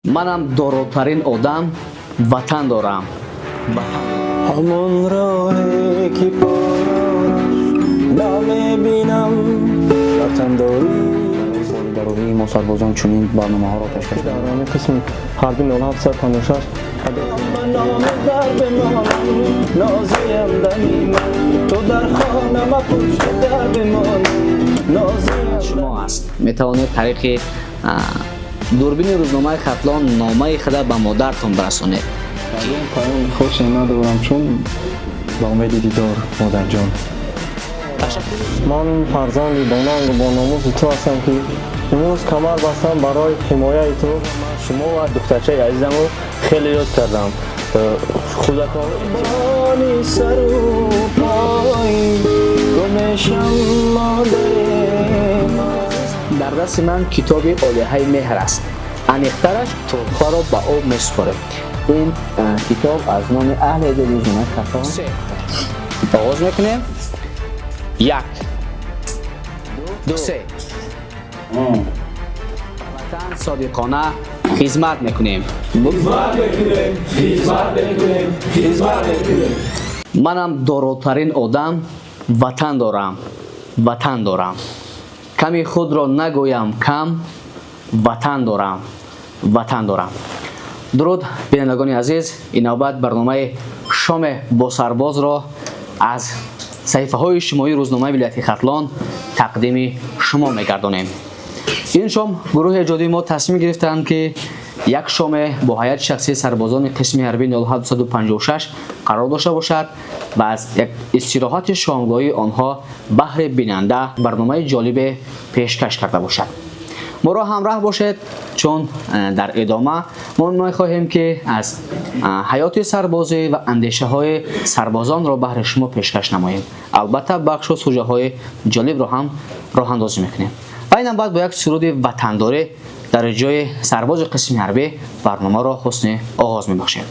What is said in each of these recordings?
Манам доротарин одам, ватан дорам. Ҳамон роҳе ки поёнаш намебинам, ватандорӣ. Дароии мо сарбозон чунин барномаҳоро пешкаш дар ҳамин қисми ҳарби 0756. Номи дар бимонам, нозиям дами ман, ту дар хонама пушти дар бимонам, нозиям. Шумо аст, метавонед тариқи дурбини рӯзномаи Хатлон номаи худа ба модартон бирасонед. Ягон паёми хосе надорам, чун ба умеди дидор, модарҷон. Ман фарзанди бонангу бономуси ту ҳастам, ки имрӯз камар бастам барои ҳимояи ту. Шумо ва духтарчаи азизамро хеле ёд кардам. Худатон бони сару пой гумешам, модари ман. Дар дасти ман китоби Олиҳаи меҳр аст, аниқтараш туркҳоро ба об месупорем. Ин китоб аз номи аҳли эҷоди рӯзномаи Хатлон оғоз мекунем. Як, ду, се. Ватан содиқона хизмат мекунем. Манам доротарин одам, ватан дорам, ватан дорам. Ками худро нагӯям кам, ватан дорам, ватан дорам. Дуруд, бинандагони азиз! Ин навбат барномаи Шоме бо сарбозро аз саҳифаҳои иҷтимоии рӯзномаи вилояти Хатлон тақдими шумо мегардонем. Ин шом гурӯҳи эҷодии мо тасмим гирифтанд, ки як шоме бо ҳайати шахсии сарбозони қисми ҳарбии 0756 қарор дошта бошад ва аз як истироҳати шомгоҳии онҳо баҳри бинанда барномаи ҷолибе пешкаш карда бошад. Моро ҳамроҳ бошед, чун дар идома мо мехоҳем, ки аз ҳаёти сарбозӣ ва андешаҳои сарбозонро баҳри шумо пешкаш намоем. Албатта, бахшу сужаҳои ҷолибро ҳам роҳандозӣ мекунем. Ва инам баъд бо як суруди ватандорӣ дар ҷои сарбози қисми ҳарбӣ барномаро ҳусни оғоз мебахшем.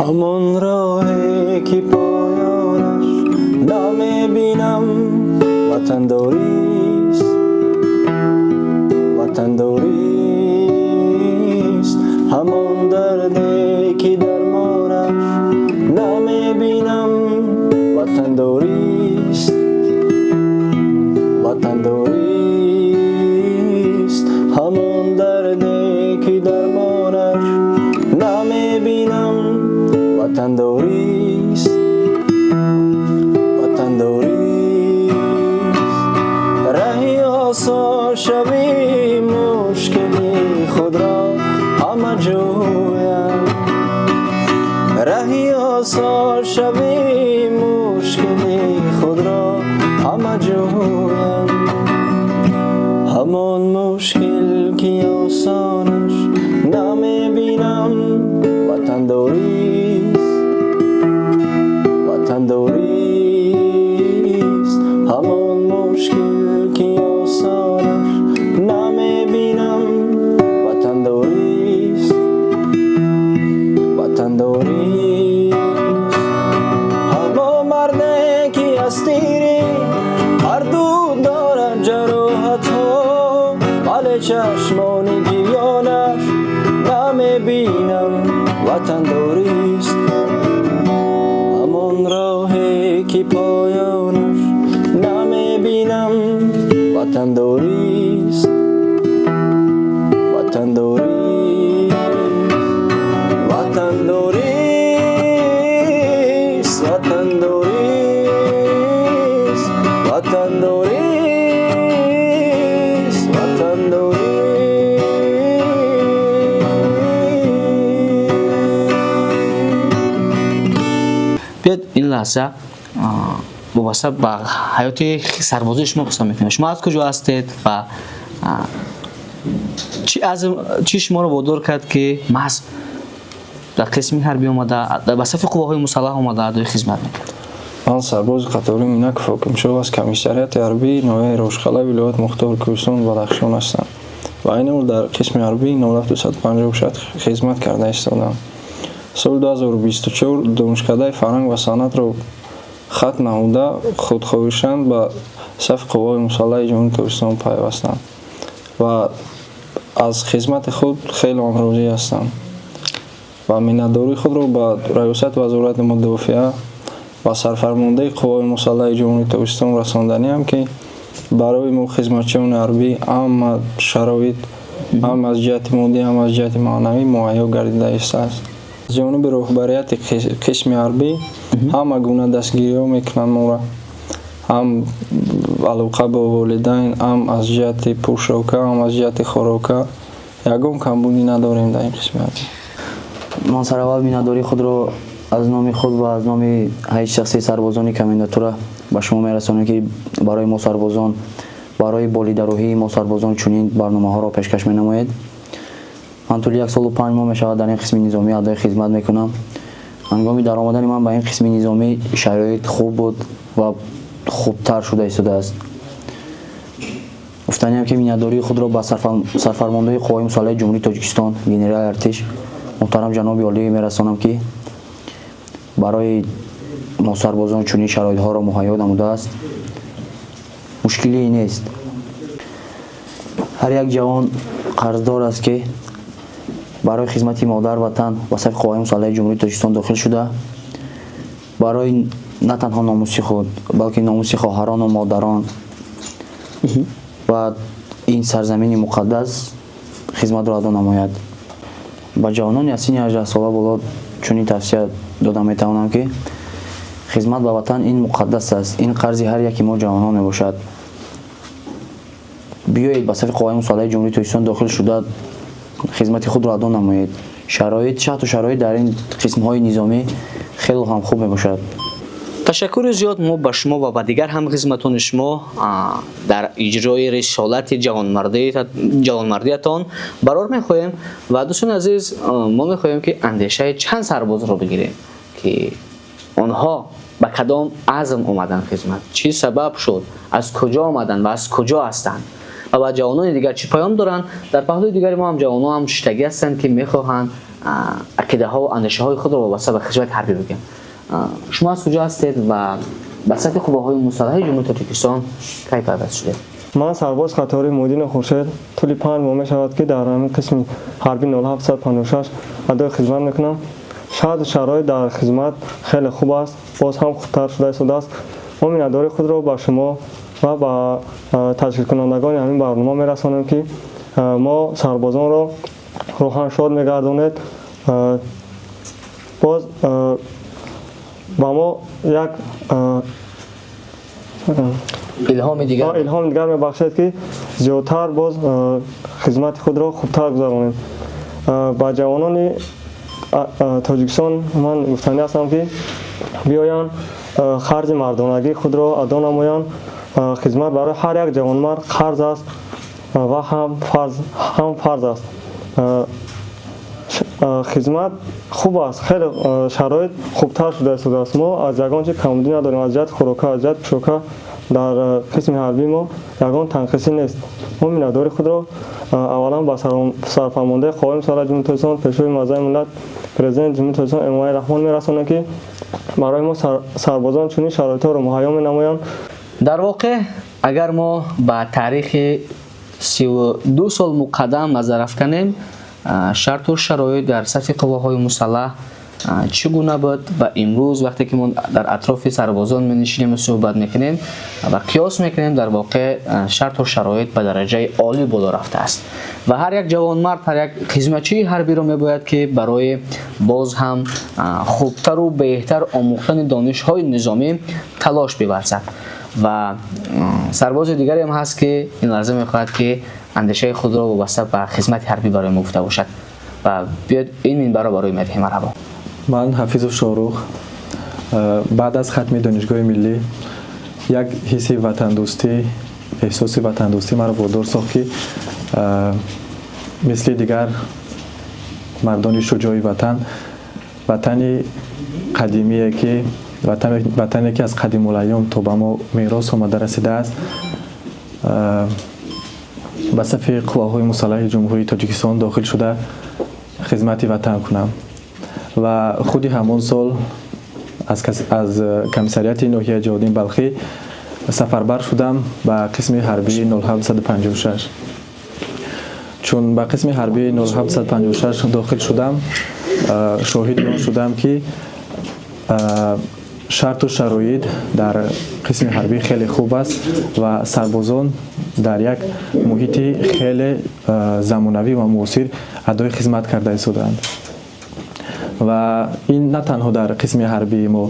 Ҳамон роҳе ки поёнаш намебинам, ватандорист, ватандорист. Ҳамон дарде ки дармонаш намебинам, ватандорист, ватандорист. Ҳамон дарде ки дармонаш намебинам, ватандорист, ватандорист. Раҳи осон шави мушкили худро ҳама ҷӯям, раҳи осон шави мушкили худро ҳама ҷӯям. Ҳамон мушкил ки осонаш намебинам, ватандорист, ватандорист. Ҳамон мушкил ки осонаш намебинам, ватандорист, ватандорист. Ҳамон марде ки аз тири ҳарду дорад ҷароҳатҳо, вале чашмони гирёнаш намебинам, ватандорист. Ҳамон роҳе ки поёнаш намебинам, ватандорист, ватандорист. Ватандорист, ватандорист, ватандорист, ватандорист. Биёд, ин лаҳза вобаста ба ҳаёти сарбозии шумо қисса мекунем. Шумо аз куҷо ҳастед ва чӣ азм, чӣ шуморо водор кард, ки маҳз дар қисми ҳарбӣ омада, ба сафи қувваҳои мусаллаҳ омада, адои хизмат мекард? Ман сарбози қатори Минаков Ҳокимшоҳ аз комиссариати ҳарбии ноҳияи Рошқала, вилоят мухтори Кӯҳистони Бадахшон ҳастам ва айни ҳол дар қисми ҳарбии 0256 хизмат карда истодам. Соли 2024 Донишкадаи фарҳанг ва санъатро хатм намуда, худхоҳишан ба сафи Қувваҳои Мусаллаҳи Ҷумҳурии Тоҷикистон пайвастам ва аз хизмати худ хеле ҳам розӣ ҳастам ва миннатдории худро ба Раёсати Вазорати мудофиа ва Сарфармондаи Қувваҳои Мусаллаҳи Ҷумҳурии Тоҷикистон расонданиам, ки барои мо, хизматчиёни ҳарбӣ, ҳама шароит ҳам аз ҷиҳати моддӣ, ҳам аз ҷиҳати маънавӣ муҳайё гардида истааст. Аз ҷониби роҳбарияти қисми ҳарбӣ ҳама гуна дастгириҳо мекунанд моро, ҳам алоқа бо волидайн, ҳам аз ҷиҳати пӯшока, ҳам аз ҷиҳати хӯрока. Ягон камбудӣ надорем дар ин қисми ҳарбӣ. Ман сараввал миннатдории худро аз номи худ ва аз номи ҳайати шахсии сарбозони комендатура ба шумо мерасонем, ки барои мо сарбозон, барои болидарӯҳии мо сарбозон чунин барномаҳоро пешкаш менамоед. Ман тӯли 1 солу 5 моҳ мешавад, дар ин қисми низомӣ адои хизмат мекунам. Ҳангоми даромадани ман ба ин қисми низомӣ шароит хуб буд ва хубтар шуда истодааст. Гуфтаниам, ки миннатдории худро ба Сарфармондаи Қувваҳои Мусаллаҳи Ҷумҳурии Тоҷикистон, генерали артиш муҳтарам ҷаноби олӣ мерасонам, ки барои мо сарбозон чунин шароитҳоро муҳайё намудааст. Мушкилие нест. Ҳар як ҷавон қарздор аст, ки барои хизмати модар ватан ба сафи Қувваҳои Мусаллаҳи Ҷумҳурии Тоҷикистон дохил шуда, барои на танҳо номуси худ, балки номуси хоҳарону модарон ва ин сарзамини муқаддас хизматро адо намояд. Ба ҷавонони аз синни 18 сола боло чунин тавсия дода метавонам, ки хизмат ба ватан ин муқаддас аст, ин қарзи ҳар яки мо ҷавонон мебошад. Биёед, ба сафи Қувваҳои Мусаллаҳи Ҷумҳурии Тоҷикистон дохил шуда, хизмати худро адо намоед. Шароит, шарту шароит дар ин қисмҳои низомӣ хело ҳам хуб мебошад. Ташаккури зиёд мо ба шумо ва ба дигар ҳамхизматони шумо дар иҷрои рисолати ҷавонмардиятон барор мехоҳем. Ва дӯстони азиз, мо мехоҳем, ки андешаи чанд сарбозро бигирем, ки онҳо ба кадом азм омаданд хизмат, чӣ сабаб шуд, аз куҷо омаданд ва аз куҷо ҳастанд ва ба ҷавонони дигар чӣ паём доранд. Дар паҳлӯи дигари мо ҳам ҷавонон ҳам шиштагӣ ҳастанд, ки мехоҳанд ақидаҳо андешаҳои худро вобаста ба хизмати ҳарбӣ бигӯянд. Шумо аз куҷо ҳастед ва ба сафи Қувваҳои Мусаллаҳи Ҷумҳурии Тоҷикистон кай пайваст шудед? Ман сарбоз қатори Муҳиддини Хуршед. Тӯли 5 моҳ мешавад, ки дар ҳамин қисми ҳарби 0756 адои хизмат мекунам. Шарту шароит дар хизмат хеле хуб аст, боз ҳам хубтар шуда истодааст. Мо миннатдории худро ба шумо ва ба ташкилкунандагони ҳамин барнома мерасонем, ки мо сарбозонро рӯҳан шод мегардонед. Боз ба мо як илҳоми дигар. Илҳоми дигар мебахшед, ки зиёдтар боз хизмати худро хубтар гузаронем. Ба ҷавонони Тоҷикистон ман гуфтанӣ ҳастам, ки биёянд, қарзи мардонагии худро адо намоянд. Хизмат барои ҳар як ҷавонмард қарз аст ва ҳам фарз аст. Хизмат хуб аст, хеле шароит хубтар шуда истодааст. Мо аз ягон чи камбудӣ надорем: аз ҷиҳати хӯрока, аз ҷиҳати пӯшока дар қисми ҳарбии мо ягон танқисӣ нест. Мо миннатдории худро аввалан ба Сарфармондаи Қувваҳои Мусаллаҳи Ҷумҳурии Тоҷикистон, Пешвои Муаззами миллат, Президенти Ҷумҳурии Тоҷикистон Эмомалӣ Раҳмон мерасонем, ки барои мо сарбозон чунин шароитҳоро муҳайё менамоянд. Дар воқеъ, агар мо ба таърихи 32 сол муқаддам назар афканем, шарту шароит дар сафи қувваҳои мусаллаҳ чӣ гуна буд ва имрӯз, вақте ки мо дар атрофи сарбозон менишинем, суҳбат мекунем ва қиёс мекунем, дар воқеъ шарту шароит ба дараҷаи олӣ боло рафтааст ва ҳар як ҷавонмард, ҳар як хизматчии ҳарбиро мебояд, ки барои боз ҳам хубтару беҳтар омӯхтани донишҳои низомӣ талош биварзад. Ва сарбози дигаре ҳам ҳаст, ки ин лаҳза мехоҳад, ки андешаи худро вобаста ба хизмати ҳарбӣ барои мо гуфта бошад. Ва биёед, ин минбарро барои медиҳем. Марҳабо. Ман Ҳафизов Шоҳрух. Баъд аз хатми Донишгоҳи миллӣ як ҳисси ватандӯстӣ, эҳсоси ватандӯстӣ маро водор сохт, ки мисли дигар мардони шуҷои ватан, ватани қадимие ки, ватане ки аз қадимулайём то ба мо мерос омада расидааст, ба сафи Қувваҳои Мусаллаҳи Ҷумҳурии Тоҷикистон дохил шуда, хизмати ватан кунам. Ва худи ҳамон сол аз комиссариати ноҳияи Ҷалолиддин Балхӣ сафарбар шудам ба қисми ҳарбии 0756. Чун ба қисми ҳарбии 0756 дохил шудам, шоҳиди он шудам, ки шарту шароит дар қисми ҳарбӣ хеле хуб аст ва сарбозон дар як муҳити хеле замонавӣ ва муосир адои хизмат карда истодаанд. Ва ин на танҳо дар қисми ҳарбии мо,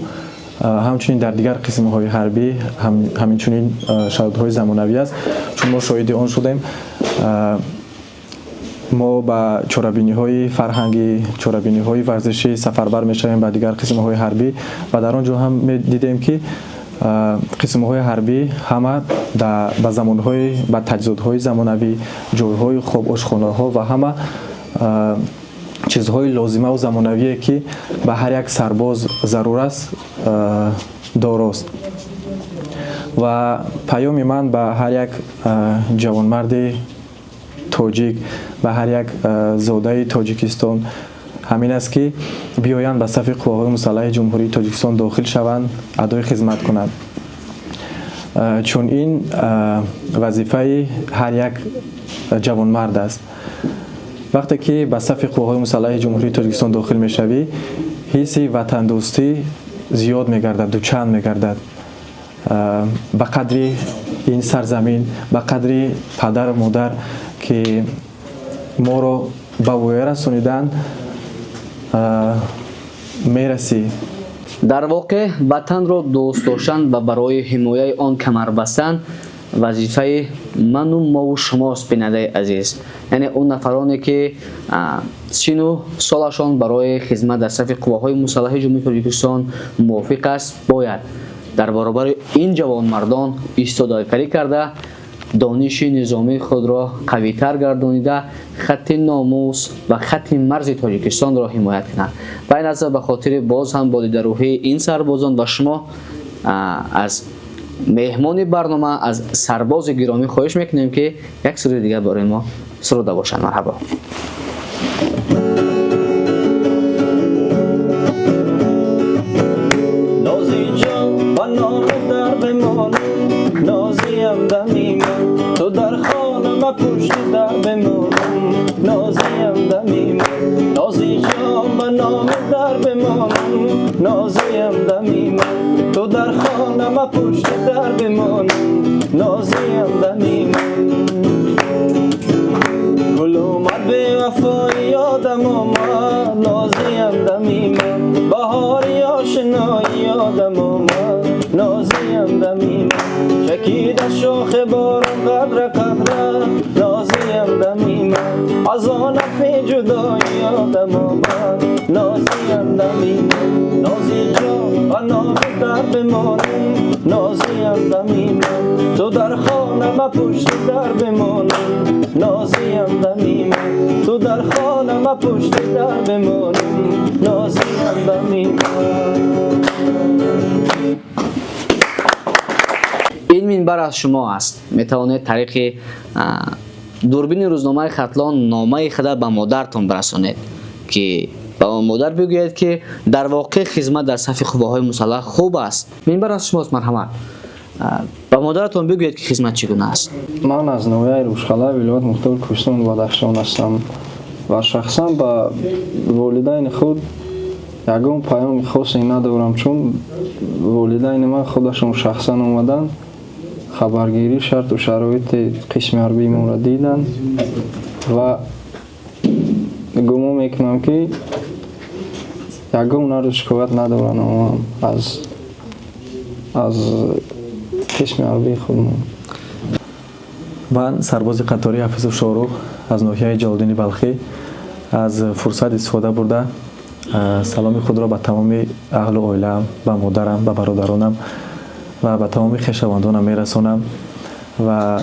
ҳамчунин дар дигар қисмҳои ҳарбӣ ҳаминчунин шароитҳои замонавӣ аст. Чун мо шоҳиди он шудем, мо ба чорабиниҳои фарҳангӣ, чорабиниҳои варзишӣ сафарбар мешавем ба дигар қисмҳои ҳарбӣ ва дар он ҷо ҳам медидем, ки қисмҳои ҳарбӣ ҳама ба замонҳои, ба таҷҳизотҳои замонавӣ, ҷойҳои хоб, ошхонаҳо ва ҳама чизҳои лозимаву замонавие, ки ба ҳар як сарбоз зарур аст, дорост. Ва паёми ман ба ҳар як ҷавонмарди тоҷик, ба ҳар як зодаи Тоҷикистон ҳамин аст, ки биёянд, ба сафи қувваҳои мусаллаҳи Ҷумҳурии Тоҷикистон дохил шаванд, адои хизмат кунанд, чун ин вазифаи ҳар як ҷавонмард аст. Вақте ки ба сафи қувваҳои мусаллаҳи Ҷумҳурии Тоҷикистон дохил мешавӣ, ҳисси ватандӯстӣ зиёд мегардад, дучанд мегардад. Ба қадри ин сарзамин, ба қадри падару модар, ки моро ба воя расониданд, мерасӣ. Дар воқеъ, ватанро дӯст доштан ва барои ҳимояи он камар бастан вазифаи ману мову шумост, бинандаи азиз. Яъне он нафароне, ки сину солашон барои хизмат дар сафи қувваҳои мусаллаҳи Ҷумҳурии Тоҷикистон мувофиқ аст, бояд дар баробари ин ҷавонмардон истодагарӣ карда, дониши низомии худро қавитар гардонида, хатти номус ва хатти марзи Тоҷикистонро ҳимоят кунанд. Ва ин лаҳза ба хотири боз ҳам болидарӯҳии ин сарбозон ба шумо аз меҳмони барнома, аз сарбози гиромӣ хоҳиш мекунем, ки як суруди дигар барои мо суруда бошанд. Марҳабо. Нозиҷон, ба номи дар бимонам, нозиям дами ман, ту дар хона, ма пушти дар бимонам, нозиям дами ман. Нозиҷон, ба номи дар бимонам, нозиям дами ман, ту дар хона, ма пушти дар бимонам, нозиям дами ман. Гул омад, бевафои ёдам омад, нозиям дами ман, баҳори ошинои ёдам омад, нозиям дами ман. Чакида шохи борон қатра қатра, нозиям дами ман, аз он афи ҷудои ёдам омад, нозиям дами ман. Нозиҷон, ба номи дар бимонам, нозиям дами ман, ту дар хона, ма пушти дар бимонам, нозиям дами ман, ту дар хона, ма пушти дар бимонам, нозиям дами ман. Ин минбар аз шумо аст. Метавонед тариқи дурбини рӯзномаи Хатлон номаи худа ба модартон бирасонед, ки ба модар бигӯяд, ки дар воқеъ хизмат дар сафи қувваҳои мусаллаҳ хуб аст. Минбар аз шумост, марҳамат, ба модаратон бигӯед, ки хизмат чӣ гуна аст. Ман аз ноҳияи Рӯшқалъа, вилоят мухтори Кӯҳистони Бадахшон ҳастам ва шахсан ба волидайни худ ягон паёми хосе надорам, чун волидайни ман худашон шахсан омаданд, хабаргирӣ, шарту шароити қисми ҳарбии моро диданд ва гумон мекунам, ки ягон нарду шикоят надоранд аз қисми ҳарбии худмон. Ман сарбози қаторӣ Ҳафизов Шоҳрух аз ноҳияи Ҷалолиддини Балхӣ аз фурсат истифода бурда, саломи худро ба тамоми аҳлу оилаам, ба модарам, ба бародаронам ва ба тамоми хешавандонам мерасонам ва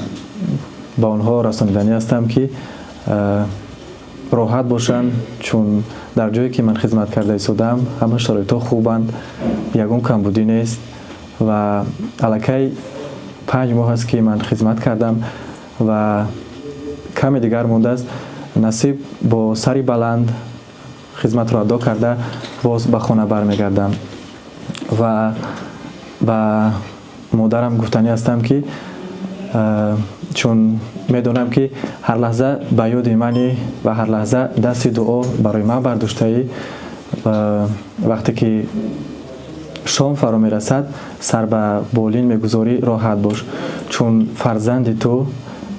ба онҳо расониданӣ ҳастам, ки роҳат бошанд, чун дар ҷое ки ман хизмат карда истодаам, ҳама шароитҳо хубанд, ягон камбудӣ нест. Ва аллакай 5 моҳ аст, ки ман хизмат кардам ва каме дигар мондааст. Насиб, бо сари баланд Хизматро адо карда, боз ба хона бармегардам. Ва ба модарам гуфтанӣ ҳастам, ки чун медонам, ки ҳар лаҳза ба ёди мани ва ҳар лаҳза дасти дуо барои ман бардоштаӣ, вақте ки шом фаро мерасад, сар ба болин мегузорӣ, роҳат бош, чун фарзанди ту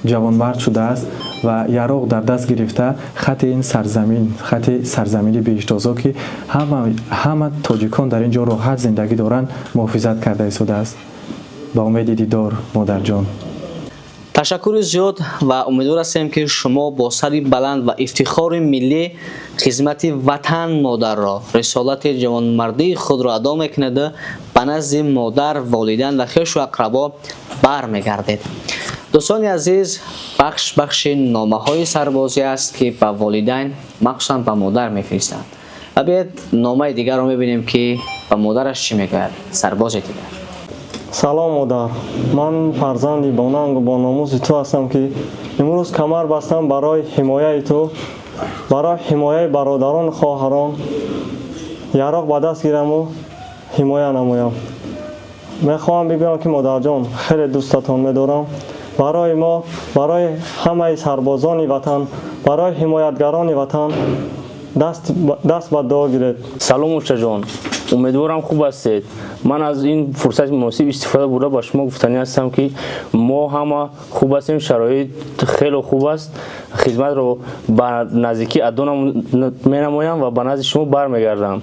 ҷавонмард шудааст ва яроқ дар даст гирифта, хати ин сарзамин, хати сарзамини биҳиштозо, ки ҳама тоҷикон дар ин ҷо роҳат зиндагӣ доранд, муҳофизат карда истодааст. Ба умеди дидор, модарҷон. Ташаккури зиёд ва умедвор ҳастем, ки шумо бо сари баланд ва ифтихори миллӣ хизмати ватан модарро, рисолати ҷавонмардии худро адо мекунеду ба назди модар, волидан ва хешу ақрабо бармегардед. Дӯстони азиз, бахш бахши номаҳои сарбозӣ аст, ки ба волидайн, махсусан ба модар мефиристанд. Ва биед, номаи дигарро мебинем, ки ба модараш чӣ мегӯяд сарбози дигар. Салом, модар. Ман фарзанди бонангу бономуси ту ҳастам, ки имрӯз камар бастам барои ҳимояи ту, барои ҳимояи бародарону хоҳарон яроқ ба даст гираму ҳимоя намоям. Мехоҳам бигӯям, ки модарҷон, хеле дӯстатон медорам. Барои мо, барои ҳамаи сарбозони ватан, барои ҳимоятгарони ватан даст ба дуо гиред. Салом, очаҷон, умедворам, хуб ҳастед. Ман аз ин фурсати муносиб истифода бурда, ба шумо гуфтанӣ ҳастам, ки мо ҳама хуб ҳастем, шароит хеле хуб аст. Хизматро ба наздикӣ адо менамоям ва ба назди шумо бармегардам.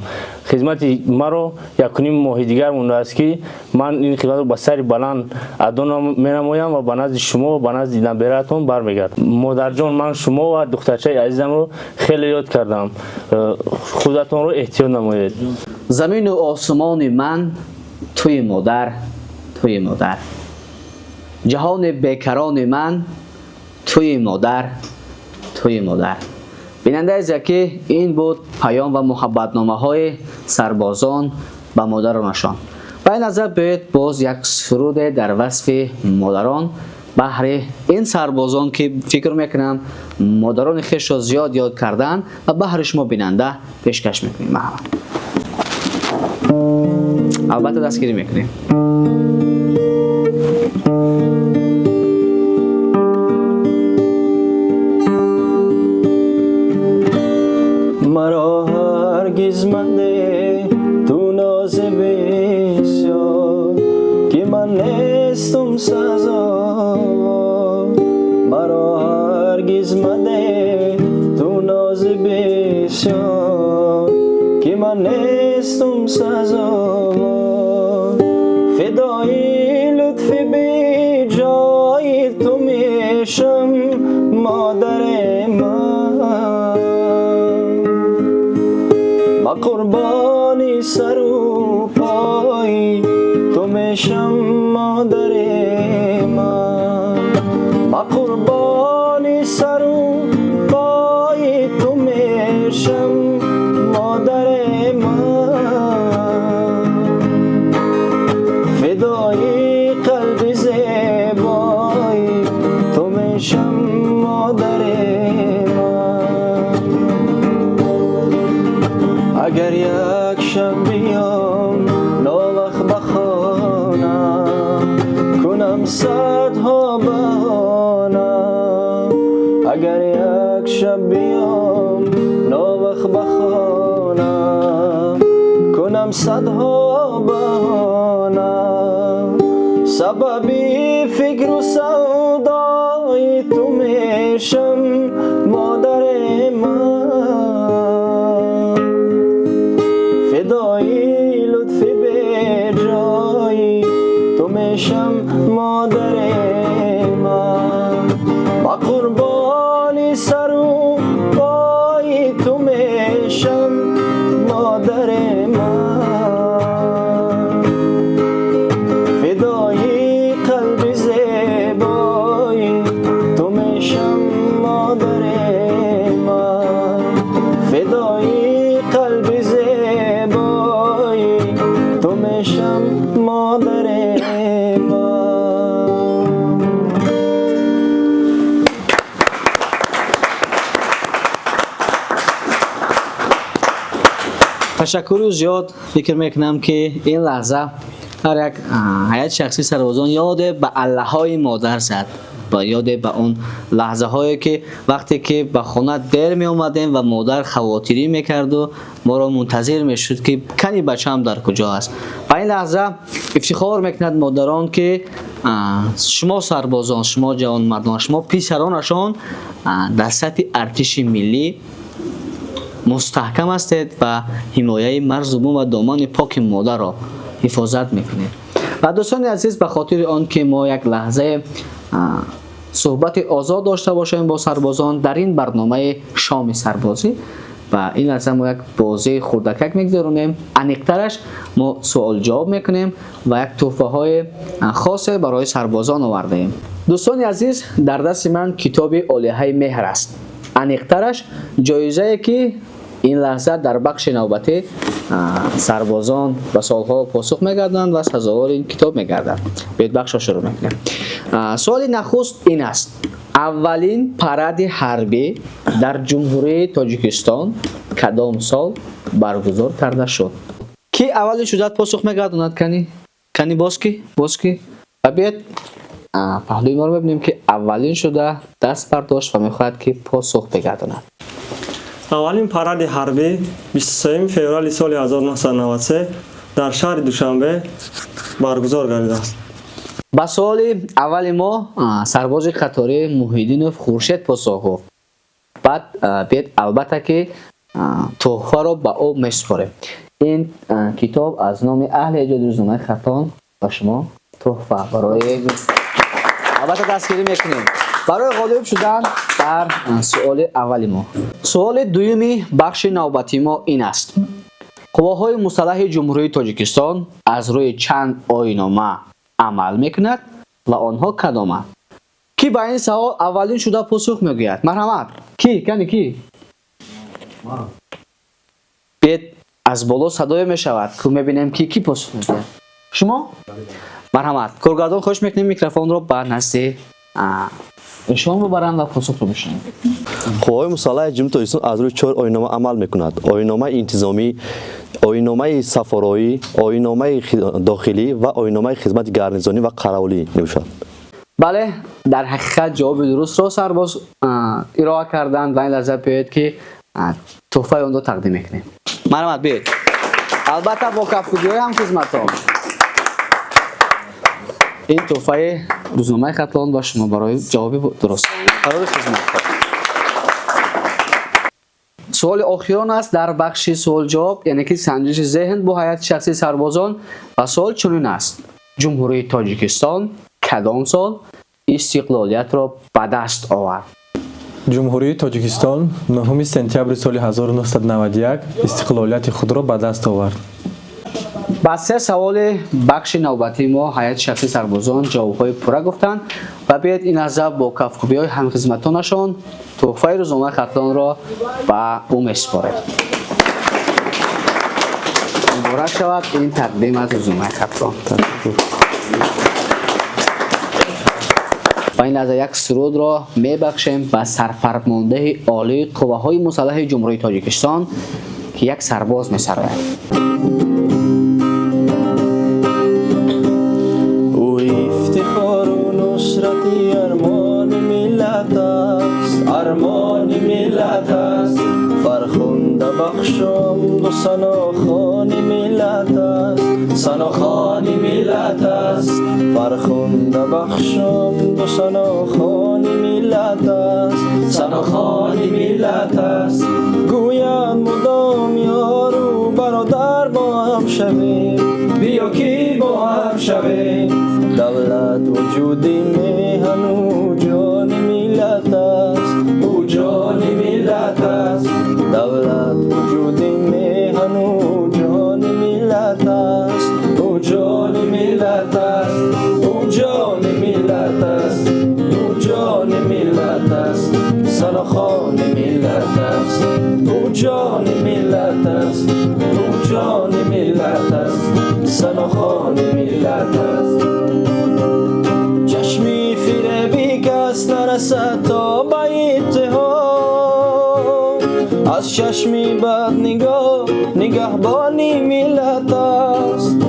Хизмати маро якуним моҳи дигар мондааст, ки ман ин хизматро ба сари баланд адо менамоям ва ба назди шумо ва ба назди набераатон бармегардам. Модарҷон, ман шумо ва духтарчаи азизамро хеле ёд кардам. Худатонро эҳтиёт намоед. Замину осмони ман туи модар, туи модар, ҷаҳони бекарони ман туи модар, туи модар. Бинандаи азиз, ин буд паём ва муҳаббатномаҳои сарбозон ба модаронашон. Ба ин назар биёед, боз як суруде дар васфи модарон баҳри ин сарбозон, ки фикр мекунам, модарони хешро зиёд ёд кардан, ва баҳри шумо, бинанда, пешкаш мекунем. Марҳамат, албатта дастгирӣ мекунем. Маро ҳаргиз мадеҳ ту нози бисёр, ки ман нестум сазовор. Маро ҳаргиз мадеҳ ту нози бисёр, ки ман нестум сазовор. Фидои лутфи беҷои ту мешам, модари ман. Ба қурбони сару пои ту мешам, модари ман. Ба қурбони сару пои ту мешам, модари ман. Фидои қалби зебои ту мешам, модари ман. Агар як шаб биём новақт ба хона, кунам садҳо баҳона. Агар як шаб биём новақт ба хона, кунам садҳо баҳона. Сабаби фикру савдои ту мешам, модари ман. Фидои лутфи беҷои ту мешам, модари ман. Ба қурбони сару пои ту мешам, модари ман. Фидои қалби зебои ту мешам. Ташаккуру зиёд. Фикр мекунам, ки ин лаҳза ҳар як ҳайати шахсии сарбозон ёде ба аллаҳои модар зад ва ёде ба он лаҳзаҳое, ки вақте ки ба хона дер меомадем ва модар хавотирӣ мекарду моро мунтазир мешуд, ки кани бачаам дар куҷо аст. Ва ин лаҳза ифтихор мекунад модарон, ки шумо сарбозон, шумо ҷавонмардон, шумо писаронашон дар сатҳи артиши миллӣ мустаҳкам ҳастед ва ҳимояи марзу бум ва домани поки модарро ҳифозат мекунед. Ва дӯстони азиз, ба хотири он ки мо як лаҳзаи суҳбати озод дошта бошем бо сарбозон дар ин барномаи шоми сарбозӣ, ва ин лаҳза мо як бозии хурдакак мегузаронем. Аниқтараш, мо суол-ҷавоб мекунем ва як тӯҳфаҳои хосе барои сарбозон овардаем. Дӯстони азиз, дар дасти ман китоби Олиҳаи меҳр аст, аниқтараш ҷоизае, ки ин лаҳза дар бахши навбатӣ сарбозон ба суолҳо посух мегарданд ва сазовори ин китоб мегарданд. Биёед, бахшро шурӯъ мекунем. Суоли нахуст ин аст: аввалин паради ҳарбӣ дар Ҷумҳурии Тоҷикистон кадом сол баргузор карда шуд? Ки аввалин шудат посух мегардонад? Кани, кани, боз ки, боз ки? Ва биёед, паҳлӯи моро мебинем, ки аввалин шуда даст бардошт ва мехоҳад, ки посух бигардонад. Аввалин паради ҳарбӣ 23 феврали соли 1993 дар шаҳри Душанбе баргузор гардидааст. Ба суоли аввали мо сарбози қаторӣ Муҳиддинов Хуршед посух гуфт. Баъд биед, албатта ки тӯҳфаро ба ӯ месупорем. Ин китоб аз номи аҳли эҷоди рӯзномаи Хатлон ба шумо тӯҳфа барои, албатта, дастгирӣ мекунем барои ғолиб шудан дар суоли аввали мо. Суоли дуюми бахши навбатии мо ин аст: Қувваҳои мусаллаҳи Ҷумҳурии Тоҷикистон аз рӯи чанд оинома амал мекунад ва онҳо кадоманд? Кӣ ба ин савол аввалин шуда посух мегӯяд? Марҳамат, кӣ, кани, кӣ? Биед, аз боло садое мешавад, ку мебинем, ки кӣ посух мегӯяд. Шумо, марҳамат. Коргардон, хоҳиш мекунем, микрофонро ба назди эшон бибаранд ва посухро бишунавем. Қувваҳои мусаллаҳи Ҷумҳурии Тоҷикистон аз рӯи чор оиннома амал мекунад: оинномаи интизомӣ, оинномаи сафороӣ, оинномаи дохилӣ ва оинномаи хизмати гарнизонӣ ва қаравулӣ мебошад. Бале, дар ҳақиқат ҷавоби дурустро сарбоз ироа карданд ва ин лаҳза биёед, ки тӯҳфаи онро тақдим мекунем. Марҳамат, биёед, албатта, бо кафкӯбиҳои ҳамхизматон. Ин тӯҳфаи рӯзномаи Хатлон ба шумо барои ҷавоби дуруст, барои хизмат. Суоли охирон аст дар бахши суолҷавоб, яъне ки санҷиши зеҳн бо ҳайати шахсии сарбозон, ва суол чунин аст: Ҷумҳурии Тоҷикистон кадом сол истиқлолиятро ба даст овард? Ҷумҳурии Тоҷикистон 9 сентябри соли 1991 истиқлолияти худро ба даст овард. Ба се саволи бахши навбатии мо ҳайати шахсии сарбозон ҷавобҳои пурра гуфтанд ва биёед, ин лаҳза бо кафкӯбиҳои ҳамхизматонашон тӯҳфаи рӯзномаи Хатлонро ба ӯ месупорем. Муборак шавад, ин тақдим аз рӯзномаи Хатлон. Ва ин лаҳза як сурудро мебахшем ба сарфармондаҳи олии қувваҳои мусаллаҳи Ҷумҳурии Тоҷикистон, ки як сарбоз месарояд. Ӯ ифтихору нусрати армони миллат аст, армони миллат аст. Фархунда бахшомду санохони миллат аст, санохони миллат аст. Фархунда бахшомду санохони миллат аст, санохони миллат аст. Гӯянд мудом ёру бародар бо ҳам шавем, биё ки бо ҳам шавем. Давлат вуҷуди меҳану ҷони миллат аст, ӯ ҷони миллат аст. Давлат вуҷуди меҳану ҷони миллат аст, ӯ ҷони миллат аст, ӯ ҷони миллат аст, ӯ ҷони миллат аст, санохони миллат аст, ӯ ҷони миллат аст, ӯ ҷони миллат аст, санохони миллат аст. Чашми фиреби кас нарасад то ба иттиҳод, аз чашми бад нигоҳ нигаҳбони миллат аст.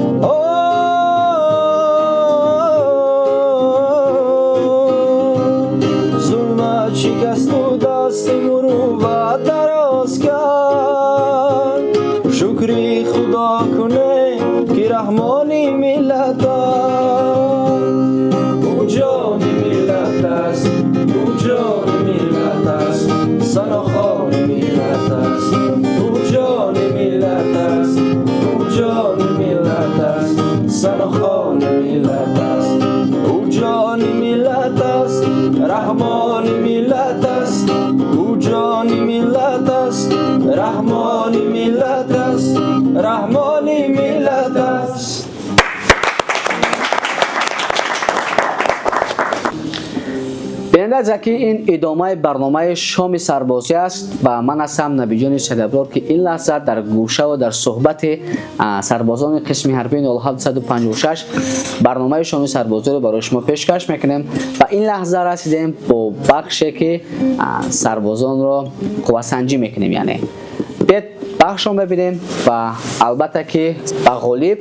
Зулмат шикасту дасти мурувват дароз кард, шукри Худо кунем, ки раҳмони миллат аст. Ӯ ҷони миллат аст, ӯ ҷони миллат аст, санохони миллат аст. Ӯ ҷони миллат аст, ӯ ҷони миллат аст, санохони миллат аст. Ӯ ҷони миллат аст, раҳмони миллат аст. Ӯ ҷони миллат аст, раҳмони миллат аст, раҳмони миллат аст. Бинандаи азизаки, ин идомаи барномаи шоми сарбозӣ аст ва ман ҳастам Набиҷони Саидаброр, ки ин лаҳза дар гӯшаву дар суҳбати сарбозони қисми ҳарбии 0756 барномаи шоми сарбозиро барои шумо пешкаш мекунем ва ин лаҳза расидем бо бахше, ки сарбозонро қуввасанҷӣ мекунем. Яъне биед бахшро мебинем ва албатта ки ба ғолиб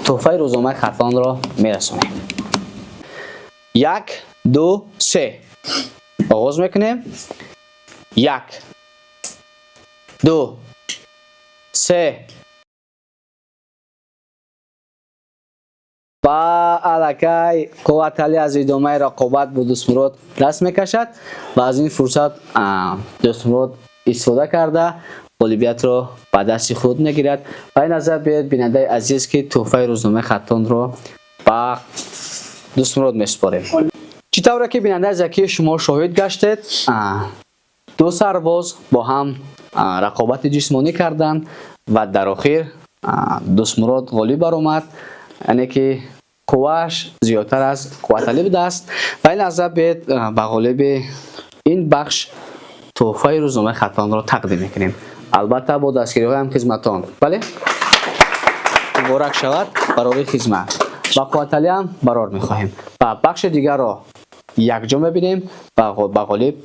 тӯҳфаи рӯзномаи Хатлонро мерасонем. 1, 2, 3, оғоз мекунем. 1, 2, 3 ва аллакай Қувваталӣ аз идомаи рақобат бо Дӯстмурод даст мекашад ва аз ин фурсат Дӯстмурод истифода карда ғолибиятро ба дасти худ мегирад. Ва ин назар биёед, бинандаи азиз, ки тӯҳфаи рӯзномаи Хатлонро ба Дӯстмурод месупорем. Чӣ тавре ки, бинандаи азизаки, шумо шоҳид гаштед, ду сарбоз бо ҳам рақобати ҷисмонӣ карданд ва дар охир Дӯстмурод ғолиб баромад, яъне ки қуввааш зиёдтар аз Қувваталӣ будааст. Ва ин лаҳза биёед ба ғолиби ин бахш тӯҳфаи рӯзномаи Хатлонро тақдим мекунем, албатта бо дастгириҳои ҳамхизматон. Бале, муборак шавад барори хизмат ва Қувваталиам барор мехоҳем ва бахши дигарро якҷо мебинем ва ба ғолиб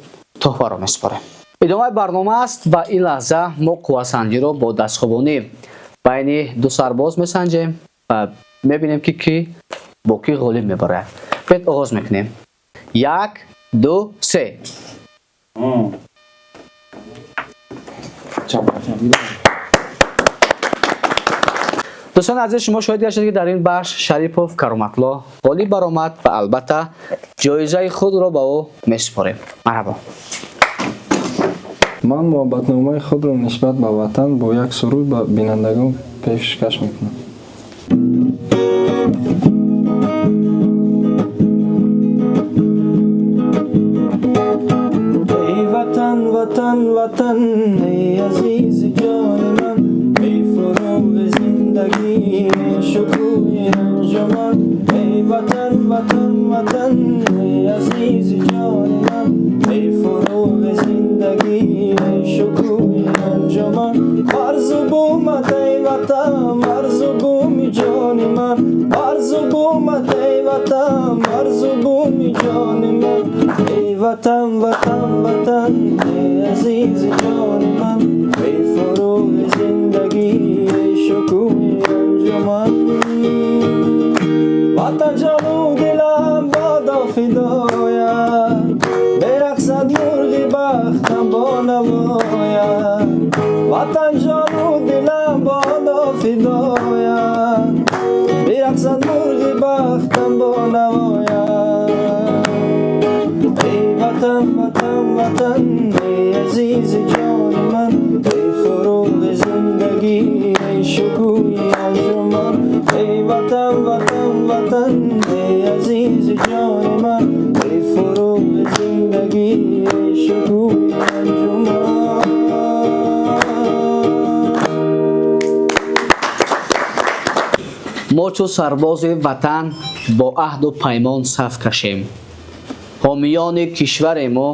тӯҳфаро месупорем. Идомаи барнома аст ва ин лаҳза мо қуввасанҷиро бо дастхобонӣ байни ду сарбоз месанҷем ва мебинем, ки кӣ бо кӣ ғолиб мебарояд. Биёед оғоз мекунем. 1, 2, 3. Дӯстони азиз, шумо шоҳид гаштед, ки дар ин бахш Шарипов Кароматло ғолиб баромад ва албатта ҷоизаи худро ба ӯ месупорем. Марҳабо. Ман муҳаббатномаи худро нисбат ба ватан бо як суруд ба бинандагон пешкаш мекунам. Эй ватан, ватан, ватан, эй азизи ҷони ман, эй фуруғи зиндагӣ, эй шукӯҳи анҷуман. Эй ватан, ватан, ватан, эй азизи ҷони ман, эй фуруғи зиндагӣ, эй шукӯҳи анҷуман. Марзу бумат, эй ватан, марзу буми ҷони ман, марзу бумат, эй ватан, марзу буми ҷони ман. Эй ватан, ватан, ватан, эй азизи ҷони ман, эй фуруғи зиндагӣ, эй шукӯҳи анҷуман. Ватан ҷону дилам бодо фидоят, берақсад мурғи бахтам бо навоят. Ватан ҷону дилам бодо фидоят, берақсад мурғи бахтам бо навоят. Эй ватан, ватан, ватан, эй азизи ҷони ман, эй фуруғи зиндагӣ, эй шукӯҳи анҷуман. Эй ватан, ватан, ватан, эй азизи ҷони ман, эй фуруғи зиндагӣ, эй шукӯҳи анҷуман. Мо чу сарбози ватан бо аҳду паймон саф кашем, ҳомиёни кишваре мо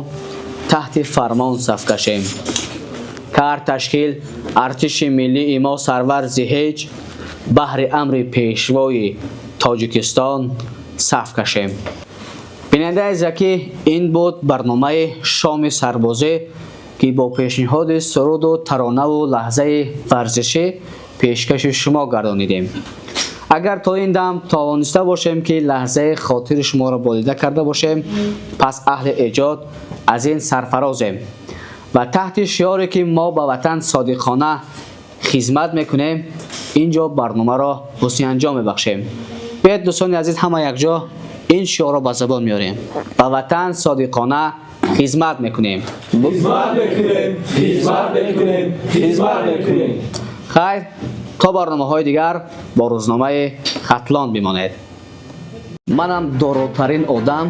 таҳти фармон саф кашем. Кард ташкил артиши миллии мо сарвар зи ҳеҷ, баҳри амри пешвои Тоҷикистон саф кашем. Бинандаи азизакӣ, ин буд барномаи шоми сарбозӣ. Ки бо пешниҳоди суруду таронаву лаҳзаи варзишӣ пешкаши шумо гардонидем. Агар то ин дам тавониста бошем, ки лаҳзаи хотири шуморо болида карда бошем, пас аҳли эҷод аз ин сарфарозем ва таҳти шиоре, ки мо ба ватан содиқона хизмат мекунем, ин ҷо барномаро ҳусни анҷом мебахшем. Биёед, дӯстони азиз, ҳама якҷо ин шиорро ба забон меорем: ба ватан содиқона хизмат мекунем. Хизмат мекунем, хизмат мекунем, хизмат мекунем. Хайр, то барномаҳои дигар бо рӯзномаи Хатлон бимонед. Манам доротарин одам,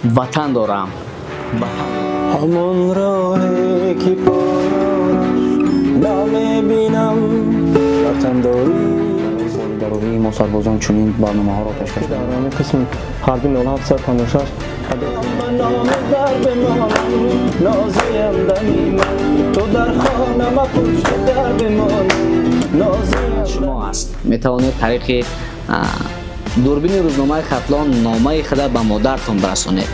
ватан дорам. Ҳамон роҳе, ки поёнаш намебинам, ватандорӣ. Дар рӯҳияи мо сарбозон чунин барномаҳоро пешкаш Дар ҳамин қисми ҳарби 0756. Ба номи дар бимонам, нозиям дами ман, ту дар хонама пушти дар бимонам, нозиям. Шумо аст, метавонед тариқи дурбини рӯзномаи Хатлон номаи худа ба модартон барасонед.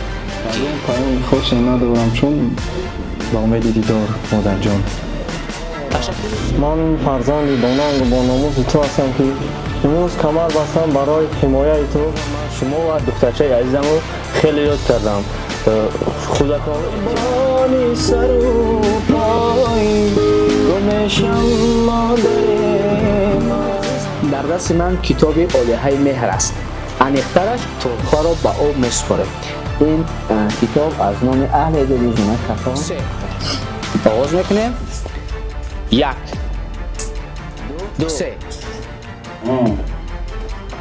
Паёми хосе надорам, чун ба умеди дидор, модарҷон. Ман фарзанди бонангу бо номуси ту ҳастам, ки имрӯз камар бастам барои ҳимояи ту. Шумо ва духтарчаи азизамро хеле ёд кардам. Худатон Бони сару пой гумешам, модари ман. Дар дасти ман китоби Олиҳаи меҳр аст, аниқтараш туҳфаро ба об месупорем. Ин китоб аз номи аҳли эҷоди рӯзномаи Хатлон оғоз мекунем. Як, ду, се.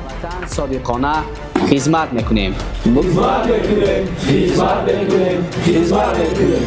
Ватан содиқона хизмат мекунем. Хизмат мекунем, хизмат мекунем, хизмат мекунем.